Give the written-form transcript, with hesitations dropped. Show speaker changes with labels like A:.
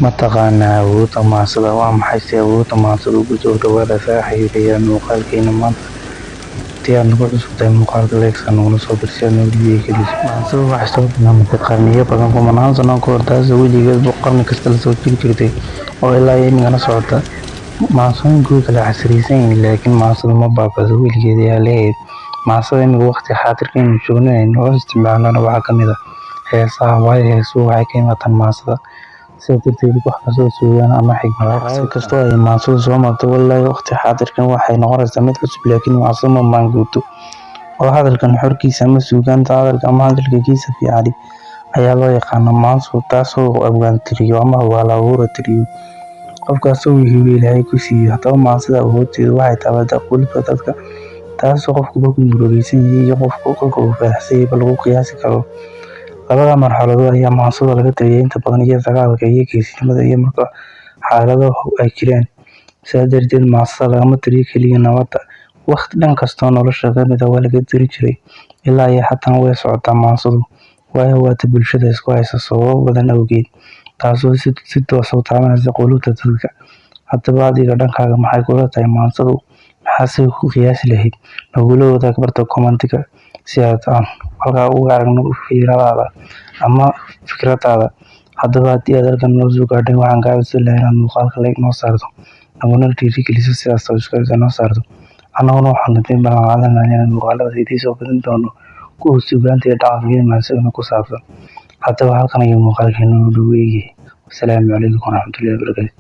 A: Ma taqaanaa awoodda maansada? Waa maxay si awoodda maansada ugu soo dhawaada saaxiibayaal muuqaalkeena maanta? Haddii aad nagu cusub tahay, muuqaalka like nagula soo dir si aad noogu dhiirigeliso. Maansadu waxay soo bilaabatay qarniyo badan, kumanaan sano ka hor, taasoo weligeedba qarni kasta la soo jiri jirtay oo ilaa imikana socota. Maansooyinku way kala casrisan yihiin, laakiin maansadu ma baaba'do weligeed ayaa leeyahay. Maansada imika waqti xaadirka aynu joogno aynu u isticmaalnana waxaa ka mid ah heesaha, waayo heesuhu waxay ka yimaadaan maansada. Sidaa darteed wax kastoo suugaan ama xigmad ah kastoo ay maansadu soo marto, wallaahi waqti xaadirkan waxay noqonaysaa mid cusub, laakiin maansadu ma maanguurto. Oo hadalkan xorkiisa ama suugaanta hadalka ama hadalka kiisa fiicani ayaa loo yaqaanaa maanso, taasoo abwaan tiriyo ama hal abuur tiriyo, qofkaasoo hibo Ilaahay ku siiyo. Haddaba maansada awooddeedu waxay taabataa qulubta dadka, taasoo qofku markuu murugaysan yahay iyo qofku kolka uu faraxsan yahay lagu qiyaasi karo. Labada marxaladood ayaa maansada laga tiriyaa inta badan, iyo dagaalka iyo geesinimada iyo marka xaalado ay jiraan. Sidaa darteed maansada lagama tiriyo kaliya nabadda, waqti dhan kastoo nolosha ka mid ah waa laga tiri jiray, ilaa iyo haatan way socotaa maansadu, waayo waa ta bulshada isku haysa sababo badan awgeed, taasoo si toos ah u taabanaysa qulubta dadka. Haddaba adiga dhankaaga maxay kula tahay maansadu? Maxaase ku qiyaasi lahayd? Nagula wadaag barta comment-iga si aad aan halkaa uga aragno fikradaada ama fikradaada. Haddaba haddii aad halkan noo soo gaadhay, waxaan kaa codsan lahaa inaad muuqaalka like noo saarto, naguna dhiirigeliso sidaas subscribe noo saarto. Annaguna waxaan idin ballan qaadanaa inaan muuqaalada idiin soo badin doono, kuwa suugaanta iyo dhaqanka iyo maansadana ku saabsan. Haddaba halkan ayuu muuqaalkeenu noogu eegyahay. Wasalaamu calaykum waraxmatullaahi wabarakaatu.